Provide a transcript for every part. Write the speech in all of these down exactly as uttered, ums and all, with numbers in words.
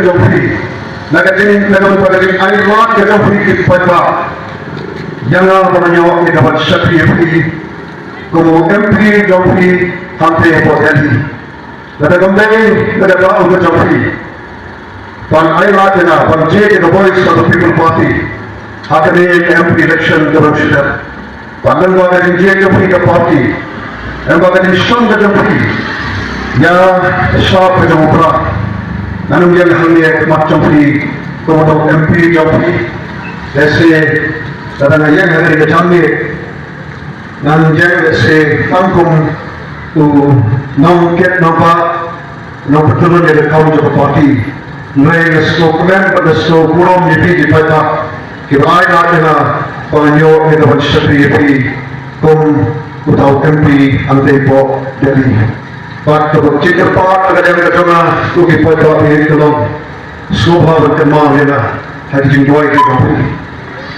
jong phi, na ka jing, na ka bynta ka jingailad ka jong phi ki paidbah, ïa nga ba ngan ïoh ïa ka ban shakri ïa phi kum u M P jong phi hangtei hapoh Delhi. Lada kam dei na ka daw ka jong phi ban ailad ïa nga ban jied ïa ka Voice of the People Party ha kane ka M P election kaba sdang. Bad lyngba ka jingjied jong phi ka party, lyngba ka jingshong ka jong phi ïa ka shap ka jong u Prah, ngan ym ïeng hangne ha khmat jong phi kum uta u M P jong phi. Lehse lada nga ïeng hangne ka jingjied, ngan ïeng lehse tang kum u nongkit nongpah, nongpyntyllun ïa ka kam jong ka party. Hynrei nga sngewkmen bad nga sngewburom ïa phi ki paidbah kiba ailad ïa nga ba ngan ïoh ïa ka ban shakri ïa phi kum uta u M P hangtei hapoh Delhi. Bad kaba kyrpad ka dei ka jong nga, ko ki paidbah ba ïeit ka long, sngewbha ban kynmaw ïa nga ha ki jingduwai ki jong phi.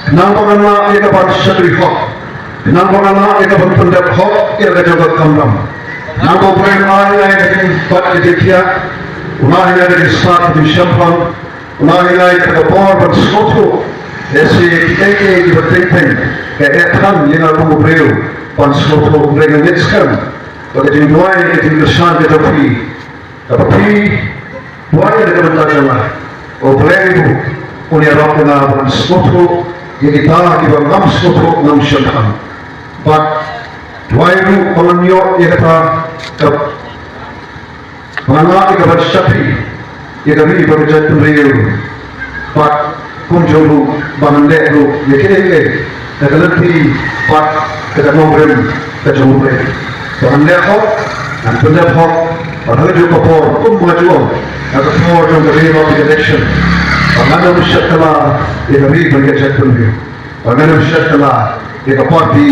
Khnang ba ngan lah ïa ka ban shakri hok, khnang ba ngan lah ïa ka ban pyndep hok ïa ka jong ka kamram. Khnang ba U Blei un ai ïa nga ka jingbat ka jingkhiah, un ai ïa nga ka jingstad ka jingshemphang, un ai ïa nga ka bor ban sngewthuh ïa kiei kiei kiba teng teng ka eh than ïa nga kum u briew ban sngewthuh. U Blei, nga ngeit skhem ba ka jingduwai ka jingkyrshan ka jong phi, kaba phi duwai na ka bynta jong nga, U Blei ruh un ïarap ïa nga ban sngewthuh ïa kita kiba ngam sngewthuh ngam shemphang. Bad duwai ruh ba ngan ïoh ïa kata ka, ba ngan lah ïa ka ban shakri ïa ka ri bad ka jaitbynriew. Bad kumjuh ruh ba ngan leh ruh ïa kiei kiei na ka lynti bad ka nongrim ka jong U Blei. Ba ngan leh hok, ngan pyndep hok, bad ha kajuh ka por, kumba ju ong, ha ka por jong ka ri bad ka election, ba ngan ym shah kylla ïa ka ri bad ka jaitbynriew, ba ngan ym shah kylla ïa ka party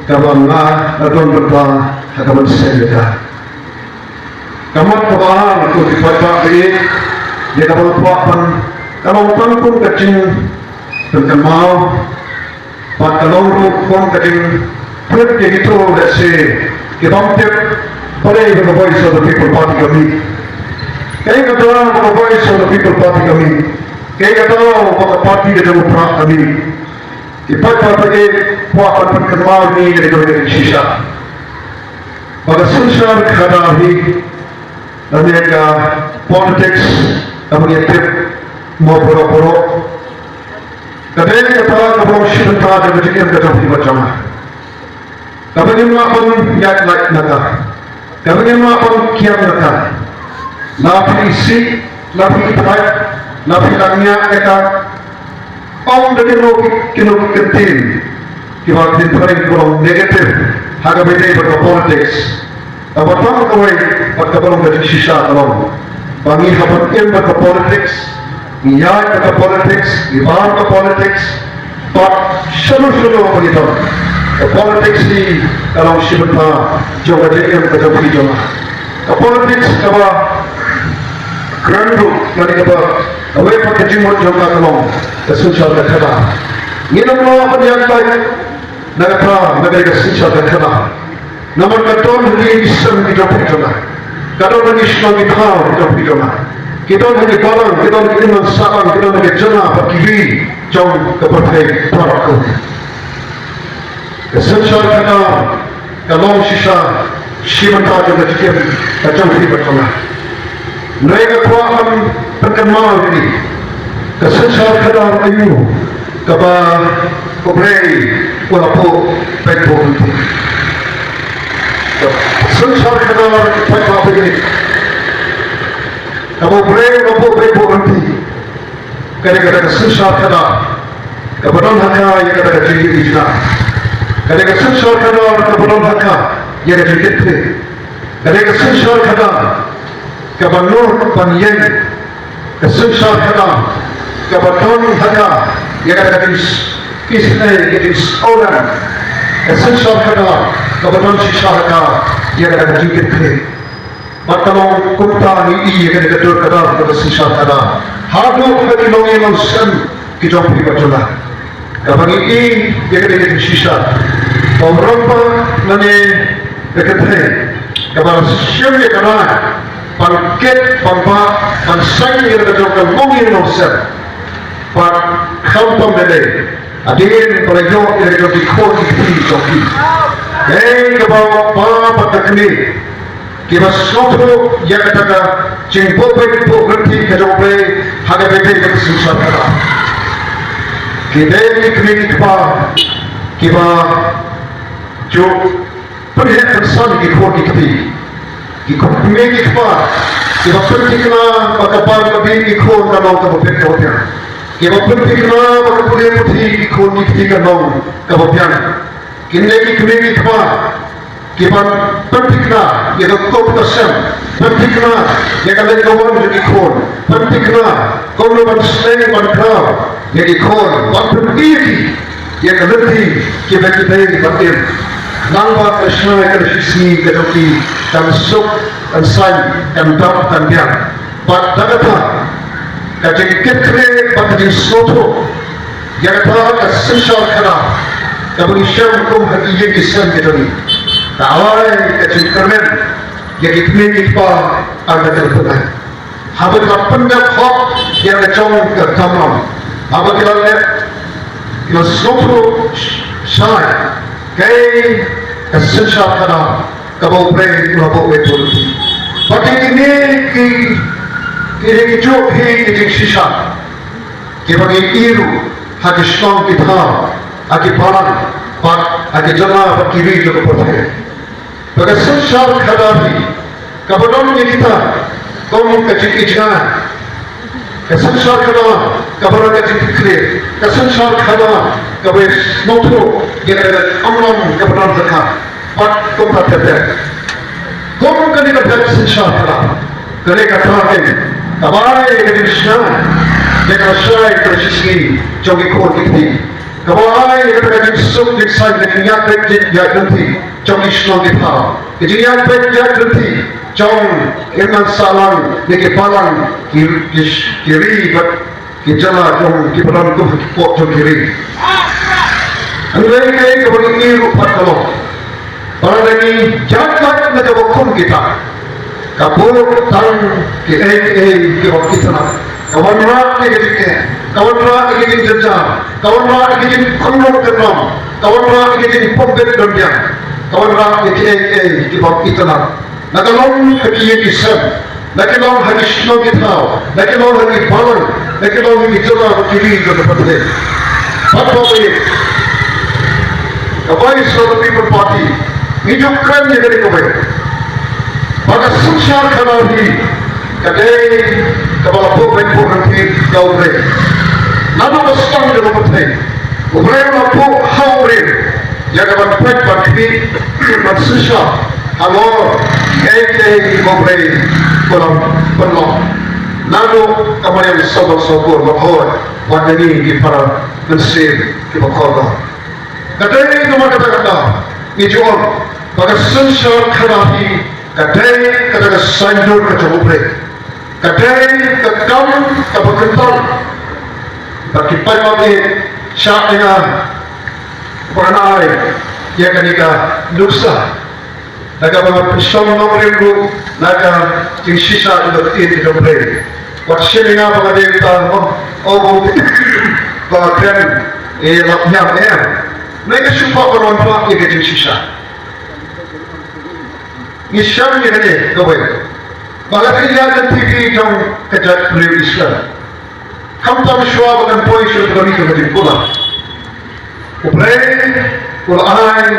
kaba nga la don bynta ha ka ban seng ïa ka. Ka mat kaba ar, ko ki paidbah ba ïeit, ïa kaba nga kwah ban, ka long tang kum ka jingpynkynmaw, bad ka long ruh kum ka jingpynpaw ïa kito, lehse, ki bym tip balei ba ka Voice of the People Party ka mih. Kaei ka daw ba ka Voice of the People Party ka mih. Kaei ka daw ba ka party ka jong u Prah ka mih. Ki paidbah ba ïeit, kwah ban pynkynmaw ïa kane ka jingshisha. Ba ka synshar khadar hi, lane ka politics, kaba ngi tip mo baroh baroh, ka dei kata kaba long shi bynta jong ka jingim ka jong phi bad jong nga. Kaba ngim lah ban ïaid lait na ka, kaba ngim lah ban kiar na ka. La phi isih, la phi ithait, la phi la ngiah ïa ka, ong da kino ki, kino ki kyntien kiba kin pyrshang ban long negative ha kaba ïadei bad ka politics. Kaba tang kawei bad kaba long ka jingshisha ka long ba ngi hap ban im bad ka politics, ngi ïaid bad ka politics, ngi bam ka politics, bad shano shano ba ngi don, ka politics hi ka long shi bynta jong ka jingim ka jong phi jong nga. Ka politics kaba kren ruh, lane kaba, kawei pat ka jingmut jong ka ka long ka synshar ka khadar. Ngin ym lah ban ïaid lait na kata, na kata ka synshar ka khadar. Namar ka don ha ki seng ki jong phi jong nga, ka don ha ki shnong ki thaw ki jong phi jong nga, ki don ha ki balang, ki don ha ki imlang sahlang, ki don ha ki jylla bad ki ri jong ka pyrthei baroh kawei. Ka synshar khadar ka long shisha shi bynta jong ka jingim ka jong phi bad jong nga. Hynrei nga kwah ban pynkynmaw ïa phi, ka synshar khadar aïu kaba U Blei u la buh beit buh lynti. Ka synshar khadar, paidbah ba ïeit, kaba U Blei u la buh beit buh lynti, ka dei kata ka synshar khadar kaba don ha ka ïa kata ka jingïohi jngai. Ka dei ka synshar khadar kaba don ha ka ïa ka jingkitkhlieh. Ka dei ka synshar khadar kaba nud ban ïeng. Ka synshar khadar kaba don ha ka ïa kata ka jingis-, isynei, ka jingsngewlem. Ka synshar khadar kaba don shisha ha ka ïa kata ka jingkitkhlieh. Bad ka long kumta ngi ïohi ïa kane ka dur ka dar kaba synshar khadar haduh ha ki longïing longsem ki jong phi bad jong nga. Kaba ngi ïohi ïa kane ka jingshisha ba u rangbah lane ka kynthei kaba la shim ïa ka rai, Ban kit, ban bah, ban seng ïa ka jong ka longïing longsem. Bad khamtam lei lei hadien ba la ïoh ïa ka jong ki khun ki kti jong ki. Dei kaba bah bad ka kmie kiba sngewthuh ïa kata ka jingbuh beit buh ryntih ka jong U Blei ha kaba ïadei bad ka synshar khadar. Ki dei ki kmie ki kpa kiba ju pynheh pynsan ki khun ki kti. Ki khun ki kmie ki kpa kiba pynthikna ba ka bam ka bih ki khun kan long kaba bit kaba biang. Kiba pynthikna ba ka pule puthi ki khun ki kti kan long kaba biang. Kine ki kmie ki kpa kiban pynthikna ïa ka kup ka sem, pynthikna ïa ka leit ka wan jong ki khun, pynthikna kumno ban sneng ban khraw ïa ki khun, ban pyni ïa ki ïa ka lynti kiba ki dei ban im. Nangba ka shna ka shisngi ka jong ki kan suk, kan saiñ, kan dap, kan biang. Bad da kata ka jingkitkhlieh bad ka jingsngewthuh ïa kata ka synshar khadar kaba ngi shem kum ha ki ïing ki sem ki jong ngi, ka ai ka jingkyrmen ïa ki kmie ki kpa. Ar ka jingpynai haba ki la pyndep hok ïa la jong ka kamram, haba ki la leh, ki la sngewthuh shai kaei ka synshar khadar kaba U Blei u la buh beit buh ryntih. Bad kine ki, kine ki juh hi ki jingshisha kiba ngi ïohi ruh ha ki shnong ki thaw, ha ki balang bad ha ki jylla bad ki ri jong ka pyrthei. Ba ka synshar khadar hi kaba don ïa kita kum ka jingïaid jngai. Ka synshar khadar kaba don ka jingkitkhlieh, ka synshar khadar kaba sngewthuh ïa ka kamram kaba don ha ka bad kumta ter ter. Kum kane ka bynta synshar khadar, kane ka tnat kaba ai ka jingshna ïa ka shai ka shisngi jong ki khun ki kti, kaba ai ka jingsuk jingsaiñ, ka jingïaid beit jingïaid lynti jong ki shnong ki thaw, ka jingïaid beit ïaid lynti jong ki hynmen sahlang ne ki balang, ki, ki, ki ri bad ki jylla jong ki ba don kum ki pok jong ki ri. Hynrei kaei kaba ngi ïohi ruh pat ka long ba lada ngi ïaid beit na kaba kum kita, ka buh tang kiei kiei kiba itynnad, ka wanrah ïa ka jingeh, ka wanrah ïa ka jingjynjar, ka wanrah ïa ka jingpynlong pynlong, ka wanrah ïa ka jingpynbit pynbiang, ka wanrah ïa kiei kiei kiba itynnad. Na ka long ha ki ïing ki sem, na ki long ha ki shnong ki thaw, na ki long ha ki balang, na ki long ha ki jylla bad ki ri jong ka pyrthei. Bad kawei, ka Voice of the People Party ngi ju kren ïa kane kawei, ba ka synshar khadar hi ka dei kaba la buh beit buh ryntih da U Blei. Naduh ba sdang jong ka pyrthei U Blei u la buh ha U Blei ïa ka ban peit ban khmih ban synshar halor kiei kiei kiba U Blei u la pynlong. Naduh ka Mariang Saw Balang Saw Kur, Mawhoi, bad ïa ngi ki para mynsiem kiba kordor. Ka dei namar kata kata ngi ju ong ba ka synshar khadar hi ka dei kata ka saiñdur ka jong U Blei. Ka dei ka kam kaba kyntang. Bad ki paidbah ki shah ïa nga ba ngan ai ïa kane ka nuksa da kaba nga pynshong nongrim ruh na ka jingshisha jong ka ktien ka jong U Blei. Wat shim ïa nga ba nga dei uta, oh, oh, ba nga kren ïa la ñiam em. Ngi ka shu kwah ban wanrah ïa ka jingshisha. Ngi shem ïa kane kawei, ba la ka ïaid lynti jong ka jaitbynriew Israel. Khamtam shuwa ba kan poi sha ka ri jong ka jingkular, U Blei u la ai,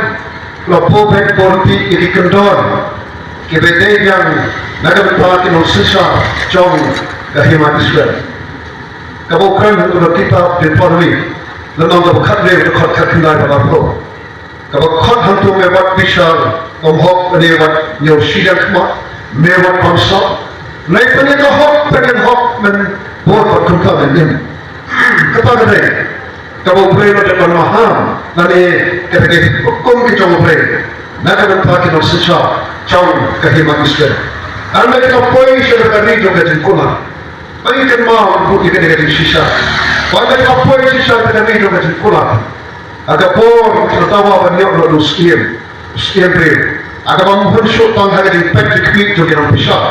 u la buh beit buh ryntih ïa ki kyndon kiba dei biang na ka bynta ki nongsynshar jong ka hima Israel. Kaba u kren ha ka kitab Deuteronomi, lynnong kaba khathynriew, dkhot khatkhyndai bad arphew. Kaba khot hangto: Me wat bishar bymhok, ne wat ñiew shiliang khmat, me wat bamsap, ne pynïeng ka hok, pynïeng hok men bud bad kumta men im. Kata ka dei kaba U Blei u la dep ban maham lane kata ka hukum ka jong U Blei na ka bynta ki nongsynshar jong ka hima Israel. Hynrei haba ki la poi sha ka ri jong ka jingkular, ba ngi kynmaw ruh ïa kane ka jingshisha. Haba ki la poi shisha ka ri jong ka jingkular, ha ka por ki la dawa ban ïoh lut u syiem, u syiem briew, ha kaba ym hun shuh tang ha ka jingpeit jingkhmih jong ki nongpynshitom.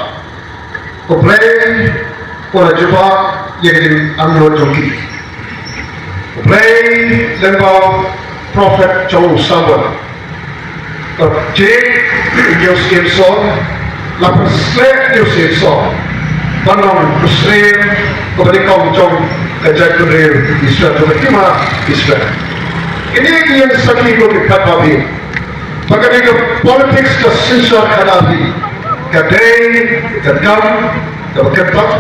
U Blei u la jubab ïa ka jingangnud jong ki. U Blei lyngba u prophet jong u Samuel, u jied ïa u Syiem Saul, la pynsleh ïa u Syiem Saul ban long u syiem kaba nyngkong jong ka jaitbynriew Israel, jong ka hima Israel. Kine ki ïeng sakhi, ko ki paidbah, ba kane ka politics ka synshar khadar hi ka dei ka kam kaba kyrpang,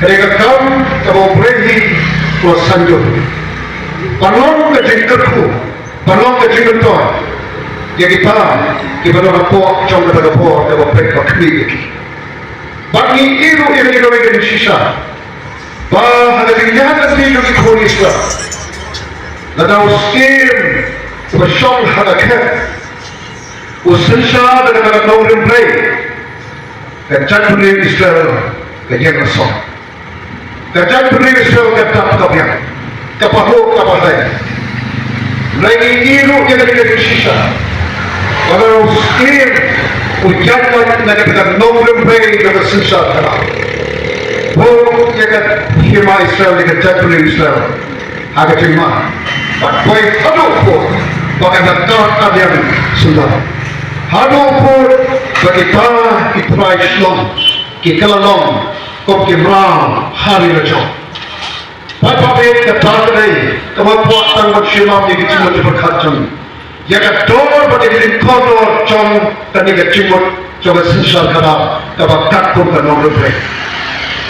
ka dei ka kam kaba U Blei hi u la sngewthuh. Ban long ka jingkyrkhu, ban long ka jingmyntoi ïa kita kiba don hapoh jong kata ka bor kaba peit ba khmih ïa ki. Bad ngi ïohi ruh ïa kane kawei ka jingshisha, ba ha ka jingïaid lynti jong ki khun Israel, lada u syiem uba shong ha ka khet u synshar da kata ka nongrim Blei, ka jaitbynriew Israel ka ïeng la song. Ka jaitbynriew Israel ka dap ka biang, ka pahuh ka pahai. Lada ngi ïohi ruh ïa kane ka jingshisha, lada u syiem u ïaid lait na kata ka nongrim Blei, ka synshar khadar, buh ïa ka hima Israel, ïa ka jaitbynriew Israel ha ka jingma, bad poi haduh pud ba kan da kar ar liang sendang, haduh pud ba kita ki trai shnong ki kylla long kum ki mraw ha ri la jong. Paidbah, kata ka dei kaba kwah tang ban shim ïa ki jingmut jingpyrkhat jong ngi, ïa ka dor bad ïa ka jingkordor jong kane ka jingmut jong ka synshar khadar kaba katkum ka nongrim Blei.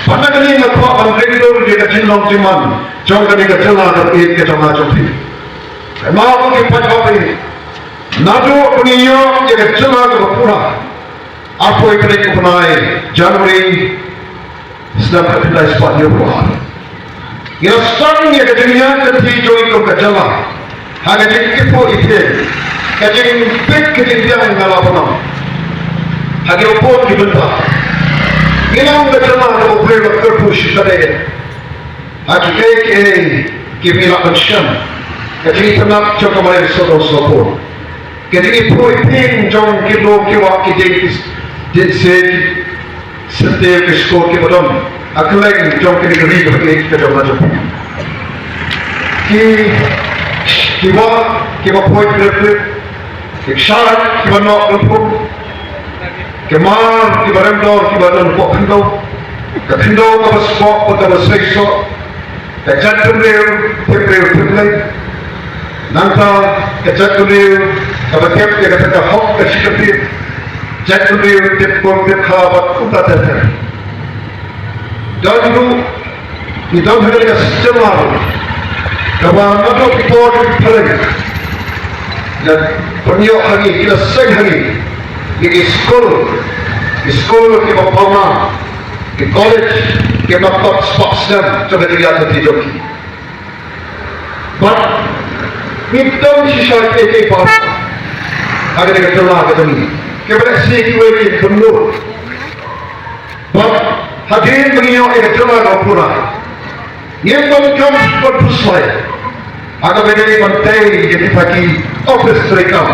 Bad na kane nga kwah ban ring dur ïa ka jinglong jingman jong kane ka jylla kaba ïeit ka jong nga jong phi. Hynrei ma ki paidbah, naduh ba ngi ïoh ïa ka jylla kaba pura, arphew tarik u bnai January, snem khatkhyndai spah hynñiewphew ar, ngi la sdang ïa ka jingïaid lynti jong ngi kum ka jylla ha ka jingithuh ithiang, ka jingbit ka jingbiang na la bynta ha kiba bun ki bynta. Ngi long ka jylla kaba U Blei u la kyrkhu shikatdei ha kiei kiei kiba ngi lah ban shem, ka jingitynnad jong ka mariang sawdong sawkun, ka jingithuh ithiang jong ki briew ki wah ki dieng ki s-, dieng seh, ki syntiew ki skur kiba don ha kylleng jong kane ka ri kaba ïeit ka jong nga jong phi. Ki, ki wah kiba phoit bret bret, ki kshaid kiba noh rympung, ki mar kiba rem dor kiba don hapoh khyndew, ka khyndew kaba spok bad kaba seisoh, ka jaitbynriew tip briew tip Blei. Nangta ka jaitbynriew kaba tip ïa kata ka hok ka jingtip, jaitbynriew tip bun tip kha bad kumta ter ter. Don ruh, ngi don ha kane ka jylla kaba naduh ki por ki phareng la pynïoh ha ngi, ki la seng ha ngi ïa ki skul, ki skul kiba pawnam, ki college kiba kot spah snem jong ka jingïaid lynti jong ki. Bad ngi don shisha kiei kiei baroh ha kane ka jylla ka jong ngi, kiba lehse kiwei ki pynlut. Bad hadien ba ngi ïoh ïa ka jylla kaba pura, ngim donkam ban pynslai ha kaba ïadei ban tei ïa kita ki office treikam.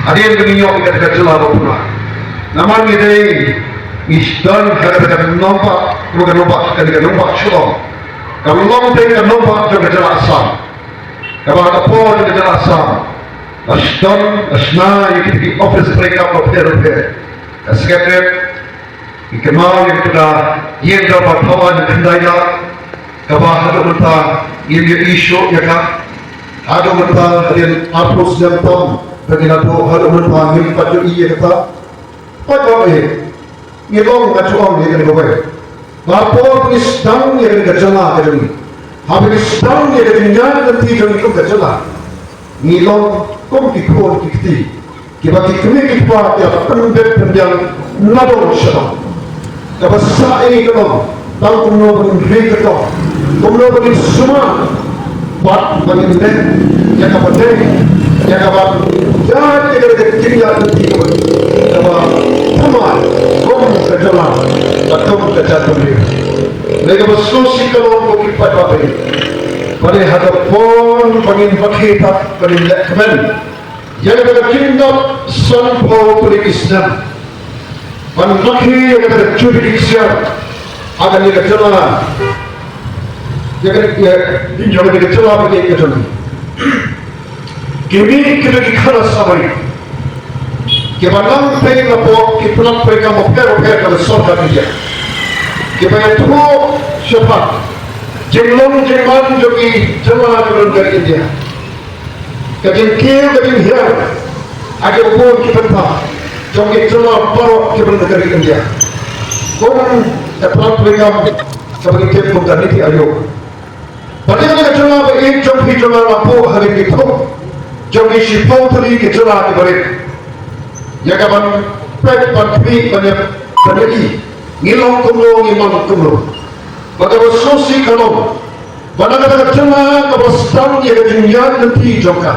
Hadien ba ngi ïoh ïa kata ka jylla kaba pura, namar ngi dei, ngi don ha kata ka nongbah, kaba ka nongbah, kata ka nongbah shu ong, ka long tei ka nongbah jong ka jylla Assam, kaba ha ka por jong ka jylla Assam la sdang, la shna ïa kita ki office treikam bapher bapher. Ka Secretariat, ngi kynmaw ïa kata ka ïing dorbar thaw aiñ khyndai lak, kaba haduh mynta ngim ïohi shuh ïa ka. Haduh mynta hadien arphew snem tam ba ngi naduh, haduh mynta ngim pat ïohi ïa kata. Paidbah, ngi long, nga shu ong ïa kane kawei, ba ha por ba ngi sdang ïa kane ka jylla ka jong ngi, haba ngi sdang ïa ka jingïaid lynti jong ngi kum ka jylla, ngi long kum ki khun ki kti kiba ki kmie ki kpa ki la pynbit pynbiang nadong shadong. Kaba sah ïa ngi ka long tang kumno ban ri ka tong, kumno ban sumar bad ban leh ïa kaba dei, ïa kaba ïa, ïa kaba dei, ïa kaba thymmai kum ka jylla bad kum ka jaitbynriew. Dei kaba sngewsih ka long, ko ki paidbah, ba dei ha ka por ba ngin bad hi pat ba ngin leh kmen ïa kaba ka khyndap sanphew tylli ki snem, Ban rakhe ïa kata ka jurisdiction ha kane ka jylla, ïa kane, ïa, ïa kane ka jylla ba ïeit ka jong ngi. Ki mih kita ki khana samoi kiba nang peit na pdeng ki pynlong pyrkhat bapher bapher ka sorkar India, kiba ïathuh shaphang jinglong jingman jong ki jylla jong ka ri India. Ka jingkiew ka jinghiar ha kiba bun ki bynta jong ki jylla baroh kiba na ka ri India, kum ka pynlong pyrkhat kaba ngi tip kum ka NITI Aayog. Bad ïa kane ka jylla ba ïeit jong phi jong nga, la buh ha kine ki thup jong ki shiphew tylli ki jylla kiba rit, ïa kaban peit ban khmih ban ïa, ban ïa i ngi long kumno, ngi man kumno. Bad kaba sngewsih ka long ba na kata ka jylla kaba sdang ïa ka jingïaid lynti jong ka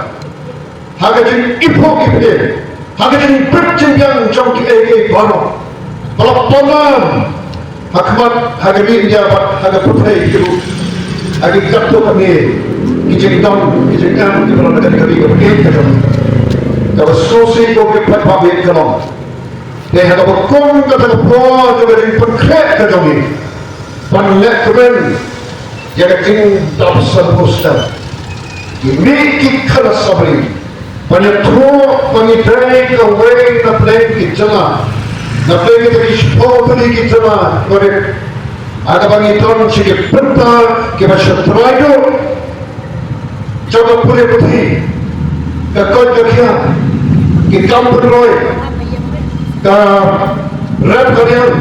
ha ka jingiphuh iphiah, ha ka jingbit jingbiang jong kiei kiei baroh, ba la pynlong ha khmat, ha ka ri India bad ha ka pyrthei hi ruh, ha ki katto katne ki jingdon ki jingem kiba long na kane ka ri kaba ïeit ka jong ngi. Kaba sngewsih ko ki paidbah ba ïeit ka long, te ha kaba kum kata ka por kaba dei ban pynkhreh ka jong ngi ban leh kmen ïa ka jingdap sanphew snem. Ki mih ki khana samoi ban ïathuh ba ngi dei kawei na pdeng ki jylla, na pdeng kita ki shiphew tylli ki jylla ba rit, ha kaba ngi don shi ki bynta kiba sha trai duh jong ka pule puthi, ka koit ka khiah, ki kam pynroi, ka rep ka riang,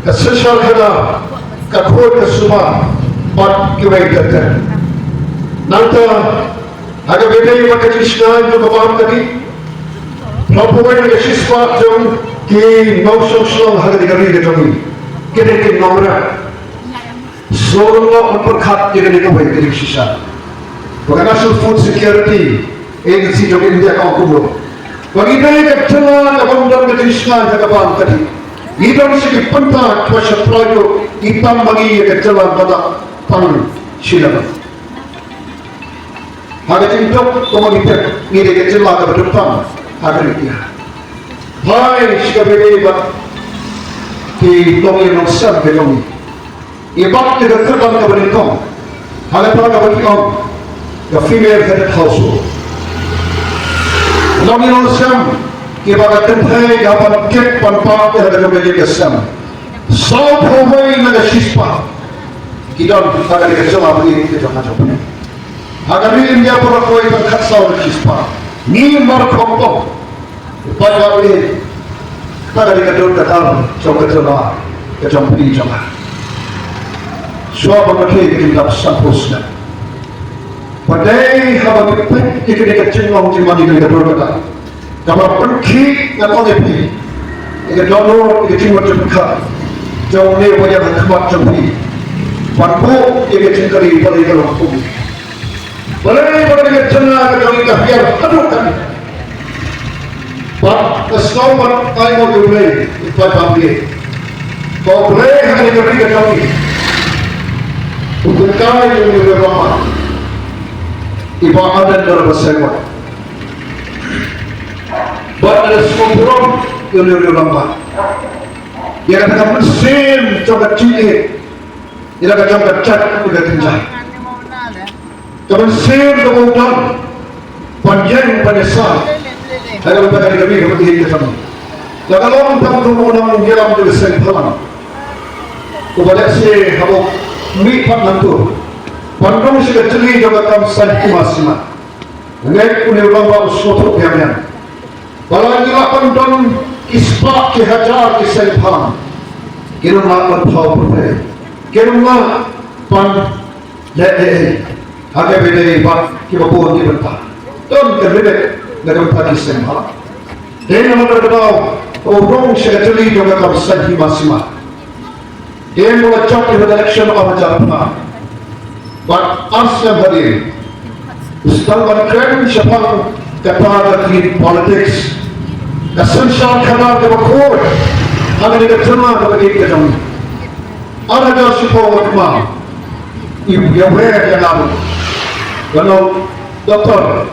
ka synshar khadar, ka khuid ka suba bad kiwei ter ter. Nangta ha kaba ïadei bad ka jingshngaiñ jong ka bam ka dih, la pynwai na ka shispah jong ki nongshong shnong ha kane ka ri ka jong ngi, kine ki nongrep. Sngewbha ban pyrkhat ïa kane kawei ka jingshisha ba ka National Food Security Agency jong India ka ong kumno, ba ngi dei ka jylla ka bym don ka jingshngaiñ ha ka bam ka dih. Ngi don shi ki bynta kiba sha trai duh, ngi tam ma ngi ïa ka jylla kaba tang shi lem. Ha ka jingduk, kumba ngi tip, ngi dei ka jylla kaba duk tam ha ka ri India. Phai shi kaba ïadei bad ki nongïalam sem ka jong ngi, i bat ïa ka kyrdan kaba nyngkong ha kata kaba ki ong ka female headed household. Nongïalam sem kiba ka kynthei ka ban kit ban pah ïa ka jong ka ïing ka sem, sawphew wei na ka shispah ki don ha kane ka jylla ba ïeit ka jong nga jong phi. Ha ka ri India baroh kawei tang khatsaw na ka shispah. Ngi mar kong tong. Paidbah, kata ka dei ka dur ka dar jong ka jylla ka jong phi jong nga. Shuwa ban rakhe ka jingdap sanphew snem, ba dei haba ngi peit ïa kane ka jinglong jingman, ïa kane ka dur ka dar, kaba pynkhih, ngan ong ïa phi, ïa ka dohnud, ïa ka jingmut jingpyrkhat jong une uba ïaid ha khmat jong phi ban buh ïa ka jingkyrkhu balei ka long kumne. Balei ba ka jylla ka jong ngi ka hiar haduh katne? Bad nga sngew ban ai nguh ïa U Blei, ïa U Blei, ba U Blei ha kane ka ri ka jong ngi u pynkai ïa une u rangbah, i Bah Ardent Miller Basaiawmoit. Bad nga sngewburom ïa une u rangbah ïa kata ka mynsiem jong ka jingïeit ïa la ka jong ka jait bad ka kynjah. Ka mynsiem kaba u don ban ïeng ban ïasah ha kaba ka dei ka ri kaba ïeit ka jong ngi. La ka long tang u nongïalam jong ka seng bhalang uba lehse haba u mih pat nangto ban rung sha ka jylli jong ka kam saiñ hima sima, ngeit une u rangbah u sngewthuh biang biang ba la ngi lah ban don ki spah ki hajar ki seng bhalang, kin ym lah ban thaw pyrthei, kin ym lah ban leh ei ei ha kaba ïadei bad kiba bun ki bynta. Don ka limit na ka bynta ki seng bhalang. Dei namar kata ka daw u rung sha ka jylli jong ka kam saiñ hima sima. Dei ba la jop ïa ka election ar hajar phra bad ar snem hadien u sdang ban kren shaphang kata ka clean politics, ka synshar khadar kaba khuid ha kane ka jylla kaba ïeit ka jong ngi. Ar hajar shiphew, wat ma i ïa wer ïa nga ruh, nga ong, Doktor,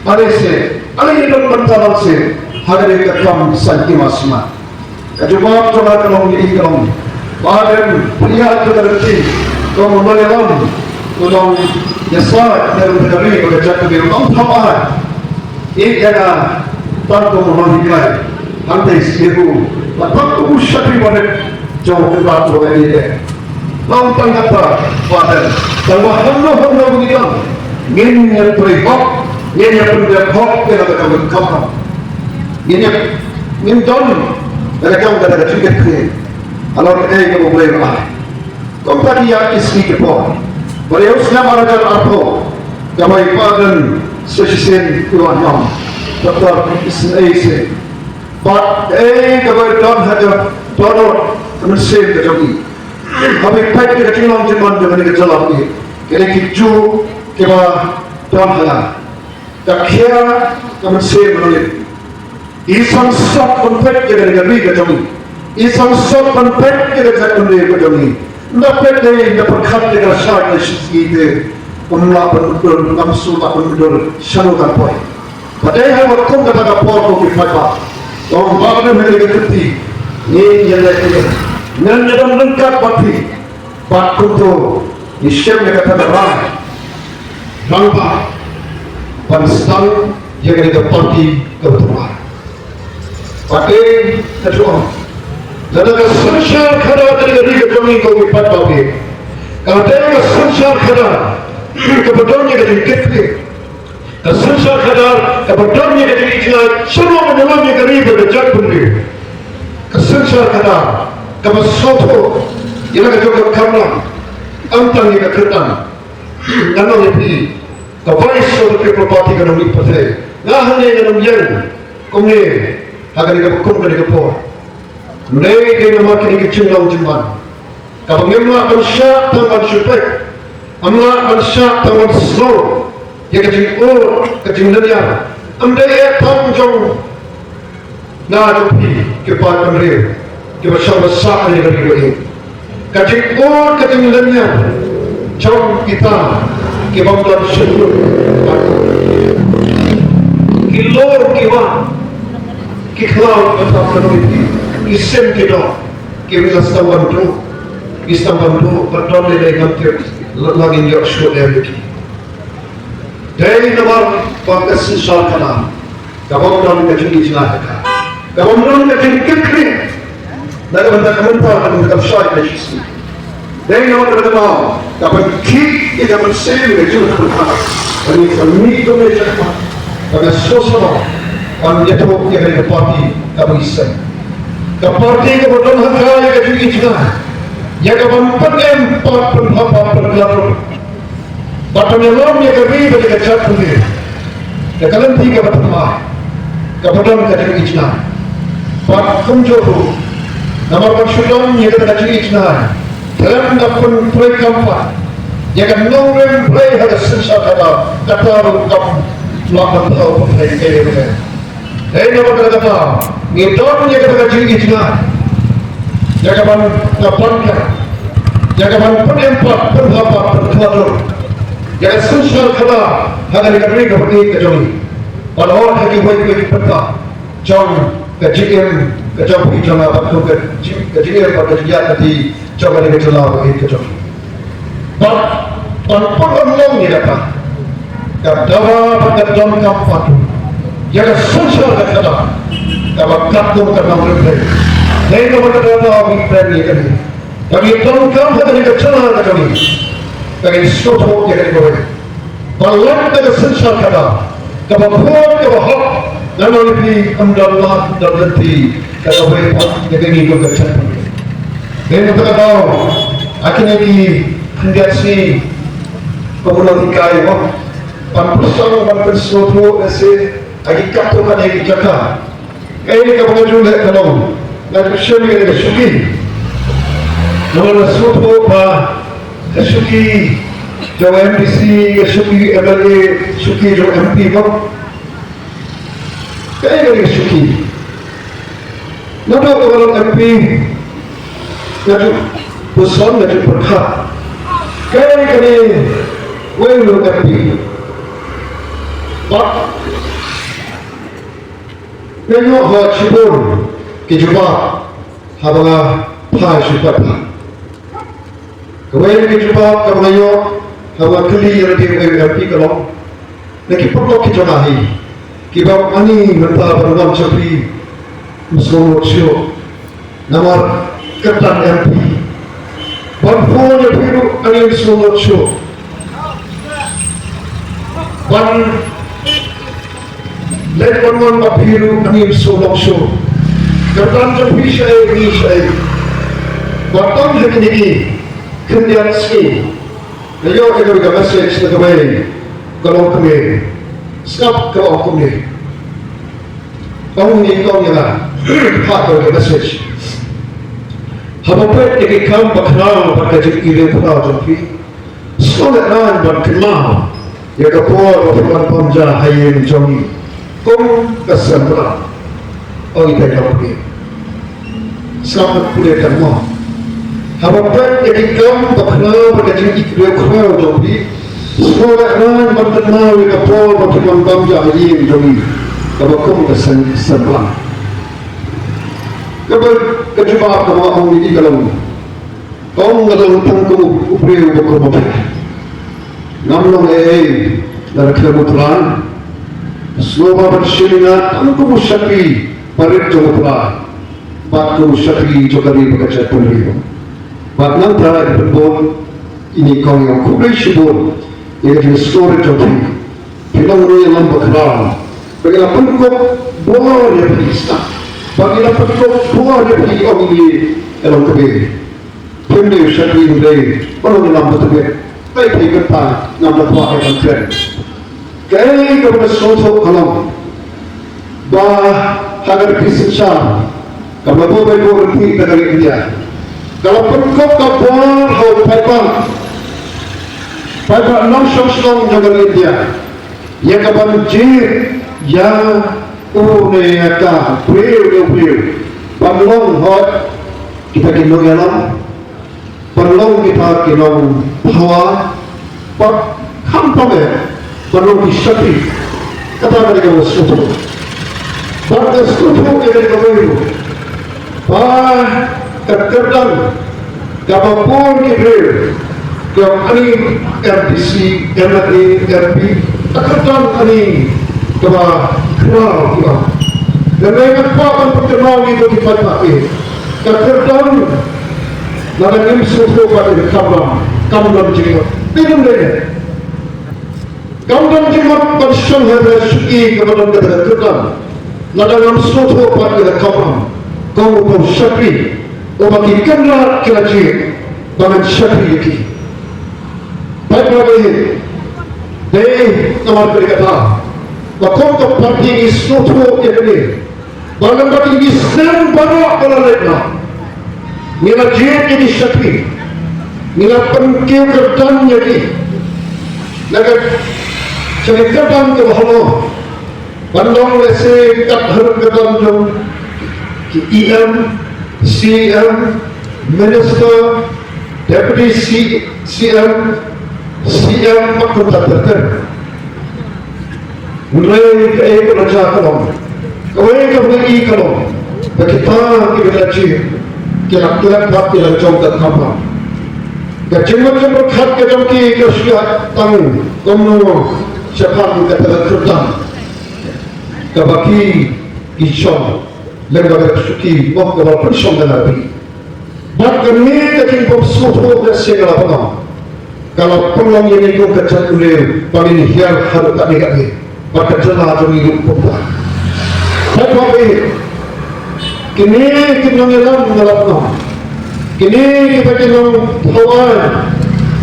are se, are i don bynta lang se ha kane ka kam saiñ hima sima. Jubab jong nga ka long ïa i ka long. Ba don phi ïa ka lynti. Ko mo mo ïa long. Ko long ïa sa ïa long ka ri ko ka jaka ri long thap ai. I ïa nga tang ko mo mo hikai. Hangtai sniehu. Ba tang ko u shakri ba nek. Jong ka ba ko ka i de. Long tang kata ba don. Tang ba hangno hangno ngi don. Ngin ïa trei hok. Ngin ïa pynbeit hok ïa la ka jong ka kam. Ngin ïa, ngin don da ka kam da ka jingkitkhlieh. Halor kaei kaba U Blei u ai. Kumta ki ïa ki sngi ki por. Ba ïa u snem ar hajar arphew. Kaba i pa don sa shisien u wan ïam. Doktor Ismail Singh. Bad kaei kaba don ha ka dohnud mynsiem ka jong i. Haba i peit ïa ka jinglong jingman jong kane ka jylla, kine ki ju kiba don ha la. Ka khia ka mynsiem ba nongrim. I sangsot ban peit ïa kane ka ri ka jong i. I sangsot ban peit ïa ka jaitbynriew ka jong i. Ynda peit dei ynda pyrkhat ïa ka lashai ka shisngi te. Ym lah ban mutdur, ym shu lah ban mutdur shano kan poi. Ba dei ha kaba kum kata ka por ko ki paidbah. Ong ba ka dei ha kane ka kyrti. Ngin ïaleh ïa. Ngin ïadon ryngkat bad phi. Bad kumto ngi shem ïa kata ka rai rangbah ban sdang ïa kane ka party kaba thymmai. Bad dei ka jong nga, lada ka synshar khadar kane ka ri ka jong ngi ko ki paidbah, ka dei ka synshar khadar kaba don ïa ka jingkitkhlieh. Ka synshar khadar kaba don ïa ka jingïaid jngai, shuh ban ïalam ïa ka ri bad ka jaitbynriew. Ka synshar khadar kaba sngewthuh ïa la ka jong ka kamram, ym tang ïa ka kyrdan. Nga ong ïa phi, ka Voice of the People Party ka nongmihpat. Nga hangne nga ong ïa kumne ha kane ka kum kane ka por. Hynrei dei namar kine ki jinglong jingman. Kaba ngim lah ban shah tang ban shu peit. Ngim lah ban shah tang ban sngew ïa ka jingud, ka jinglynñiar. Ym dei eh tang jong nga jong phi ki paidbynriew kiba shong ba sah ïa ka ri ka ïing. Ka jingud, ka jinglynñiar jong kita ki bym don shyntur. Ki lor ki wah, ki khlaw ki thap, ki sim ki doh. Ki ri la sdang ban duh, ki sdang ban duh, ba don lei lei ngam tip la ngin ïoh shuh lem ïa ki. Dei namar ba ka synshar khadar ka bym don ka jingïaid jngai ha ka, ka bym don ka jingkitkhlieh na ka bynta ka mynta, ka bynta ka shai ka shisngi. Dei namar kata ka daw ka ban khih ïa ka mynsiem ka jong ka pyrkhat. Ban ïa ka mih ka mih ka pyrkhat. Ba nga sngewsarong ban ïathuh ïa kane ka party kaba ngi seng. Ka party kaba don ha ka ïa ka jingïaid jngai, ïa ka ban pynim pat pynhap pat pynkhlad ruh. Bad ban ïalam ïa ka ri bad ïa ka jaitbynriew. Da ka lynti kaba thymmai, kaba don ka jingïaid jngai. Bad kumjuh ruh, namar ban shu don ïa kata ka jingïaid jngai, khlem da pyntrei kam pat ïa ka nongrim Blei ha ka synshar khadar, kata ruh kam lah ban thaw pyntrei ïa ka. Dei namar kata ka daw ngi don ïa kata ka jingïaid jngai, ïa ka ban, ka ban ka, ïa ka ban pynim pat pynhap pat pynkhlad ruh ïa ka synshar khadar ha kane ka ri kaba ïeit ka jong ngi. Ban ot ha kiwei kiwei ki bynta jong ka jingim ka jong phi jong nga, bad kum ka jing, ka jingim bad ka jingïaid lynti jong kane ka jylla kaba ïeit ka jong ngi. Bad ban pynlong ïa kata, ka dawa bad ka donkam pat ïa ka synshar ka khadar kaba katkum ka nongrim Blei. Dei kaba ka dawa ngi pynlong ïa kane. Ba ngi donkam ha kane ka jylla ka jong ngi. Ba ngi sngewthuh ïa kane kawei. Ba lada ka synshar khadar kaba bun kaba hok, ngan ong ïa phi, ym don lad, ym don lynti kaba wei pat ïa kane ka jylla. Dei na kata ka daw ha kine ki khyndiat sngi, kumno ngi hikai mo, ban pyrsad ban pynsngewthuh ïa se ha ki katto katne ki jaka. Kaei kaba nga ju leh ka long, nga ju shem ïa ka shuki. Namar nga sngewthuh ba ka shuki jong M D C, ka shuki M L A, shuki jong M P mo. Kaei kane ka shuki? Naduh kaba long M P nga ju puson, nga ju pyrkhat. Kaei kane, wei u long M P? Bad nga ïoh ha shibun ki jubab. Haba nga phai sha ka paidbah, kawei ka jubab kaba nga ïoh haba nga kylli ïa lade, u M P ka long, na ki paralok ki jong nga hi, kiba ong, ani mynta ban wan sha phi, ym sngewthuh shuh. Namar kyrdan M P. Ban phone ïa phi ruh ani ym sngewthuh shuh. Ban leit ban wan bad phi ruh ani ym sngewthuh shuh. Kyrdan jong phi shaei, ngi shaei. Bad tang ha kine ki khyndiat sngi, nga ïoh ïa kawei ka message na kawei ka longkmie. Sngap ka ong kumne. Ong ïa i kong ïa nga ha kawei ka message. Haba peit ïa ki kam bakhraw bad ka jingïeit bakhraw jong phi, sngewlehrain ban kynmaw ïa ka por ba phi wan bam ja ha ïing jong ngi kum ka sem blang. Ong ïa i kong ïa nga. Sngap, pule tang mo. Haba peit ïa ki kam bakhraw bad ka jingïeit bakhraw jong phi, sngewlehrain ban kynmaw ïa ka por ba phi wan bam ja ha ïing jong ngi, kaba kum ka sem, sem blang. Kaba, ka jubab kaba nga ong ïa i ka long, ong, nga long tang kum u briew uba kum u phi. Ngam long ei ei na ka khlem u Trai. Sngewbha ban shim ïa nga tang kum u shakri barit jong u Trai bad kum u shakri jong ka ri bad ka jaitbynriew. Bad nangta ïa ka pynbun, ine i kong ïa nga, khublei shibun ïa ka jingsngewrit jong phi. Phi long u nongïalam bakhraw. Ba ngi la pynkup bor ïa phi, ba ngi la pynkup bor ïa phi, ong ine i longkmie. Phim dei u shakri, hynrei u nongïalam ba tbit. Peit phi mynta ngam da kwah ban kren. Kaei kaba nga sngewthuh ka long ba ha ka riti synshar kaba la buh bai buh ryntih da ka ri India, ka la pynkup ka bor ha u paidbah, paidbah nongshong shnong jong ka ri India, ïa ka ban jied ïa une ïa ka briew ne briew ban long hok kita ki nongïalam, ban long kita ki nongphawa, bad khamtam eh ban long ki shakri. Kata ka dei kaba sngewthuh. Bad ka sngewthuh ka dei kaba ïoh ba ka kyrdan kaba bun ki briew, ka ani M D C, M L A, M P, ka kyrdan ani kaba khraw ki ong. Lada nga kwah ban pynkynmaw ïa ki paidbah, ka kyrdan, lada ngim sngewthuh bad ïa ka kamram, kam don jingmut. Dei ne ym dei? Kam don jingmut ban shong ha ka shuki kaba don kata ka kyrdan lada ngam sngewthuh bad ïa ka kamram. Kum u shakri uba ki kynrad ki la jied ba ngan shakri ïa ki. Paidbah, dei namar kata ka daw ba kum ka party ngi sngewthuh ïa kane. Ba lyngba kine ki snem baroh ba la leit noh, ngi la jied ïa ki shakri, ngi la pynkiew kyrdan ïa ki na ka, sha ka kyrdan kaba halor, ban long lehse kat haduh kyrdan jong ki E M, C M, Minister, Deputy C-, C M, C M, bad kumta ter ter. Hynrei kaei kaba jia ka long, kawei kaba ngi ïohi ka long ba kita kiba la jied ki la klet bad ki la jong ka kamram. Ka jingmut jingpyrkhat ka jong ki ka shu ïaid tang kumno shaphang kata ka kyrdan kaba ki, ki shong lyngba ka shuki, oh, kaba pynshong da lade. Bad kane ka jingbymsngewthuh ka seng la pynlong, ka la pynlong ïa ngi kum ka jaitbynriew ba ngin hiar haduh katne katne, bad ka jylla jong ngi ruh kumta. Bad ba, eh, kine ki nongïalam nga la pynlong, kine kita ki nongthaw aiñ,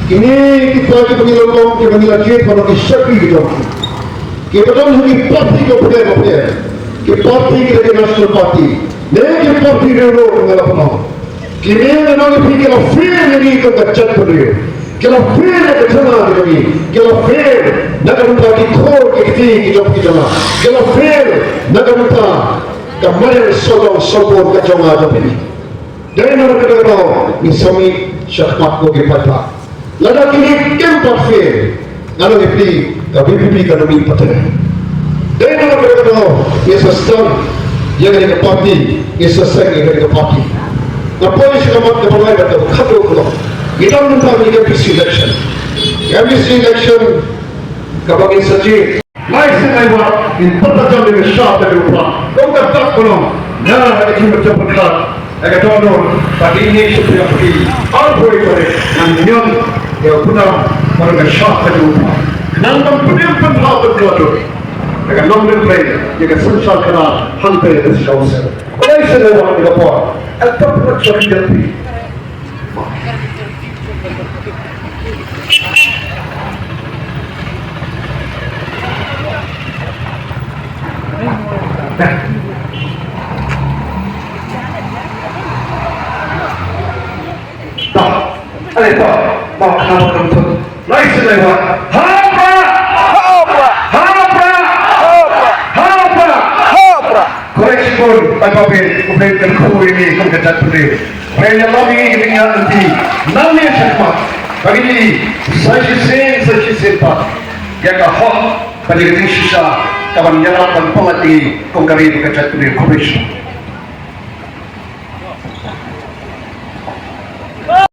kine kita kiba ngi la long, kiba ngi la jied ban long ki shakri ki jong ki, kiba don ha ki party kiba pher bapher, ki party kita ki National Party ne ki party riewlum nga la pynlong. Kine, nga ong ïa phi, ki la fail ïa ngi kum ka jaitbynriew. Ki la fail ïa ka jylla ka jong ngi. Ki la fail na ka bynta ki khun ki kti ki jong ki jong nga. Ki la fail na ka bynta ka mariang sawdong sawbor ka jong nga jong phi. Dei namar kata ka daw ngi sngewmih shakhmat ko ki paidbah. Lada kine kim pat fail, nga ong ïa phi, ka V P P kan ym mih pat. Dei namar kata ka daw ngi sa sdang ïa kane ka party, ngi sa seng ïa kane ka party. Ka poi sha ka mat kaba lai bad kaba khatduh ka long, ngi dang mynta ngi ka M D C election. Ka M D C election kaba ngin sa jied. Lai sien lai wat ngin pynpaw jam ïa ka shap ka jong u Prah. Kum ka dak ka long, nga ha ka jingmut jong pyrkhat ïa ka dohnud ba dei ngi shu pyrkhat ki arphew tarik ngan ñion ïa u Prah mar ka shap ka jong u Prah. Nang ban pynpaw pynpaw pynpaw ïa ka nongrim Blei ïa ka synshar khadar hangta ïa ka synshar. Lai sien lai wat ïa ka por. Ïa ka por ka jong u Prah. Bah, ale bah, bah, kham kham thut. Lai sien lai wat. Ha Prah! Ha Prah! Ha Prah! Ha Prah! Ha Prah! Ha Prah! Khublei shibun, tai pa phi, khublei kan khublei ni kum ka jaitbynriew. Khublei ïa lade ki ngi ïa lade. Nangne shakhmat. Ba ngi sa shisien, sa shisien pat ïa ka hok bad ïa ka jingshisha kaban ïarap ban pynlait ïa ngi kum ka ri bad ka jaitbynriew. Khublei shibun.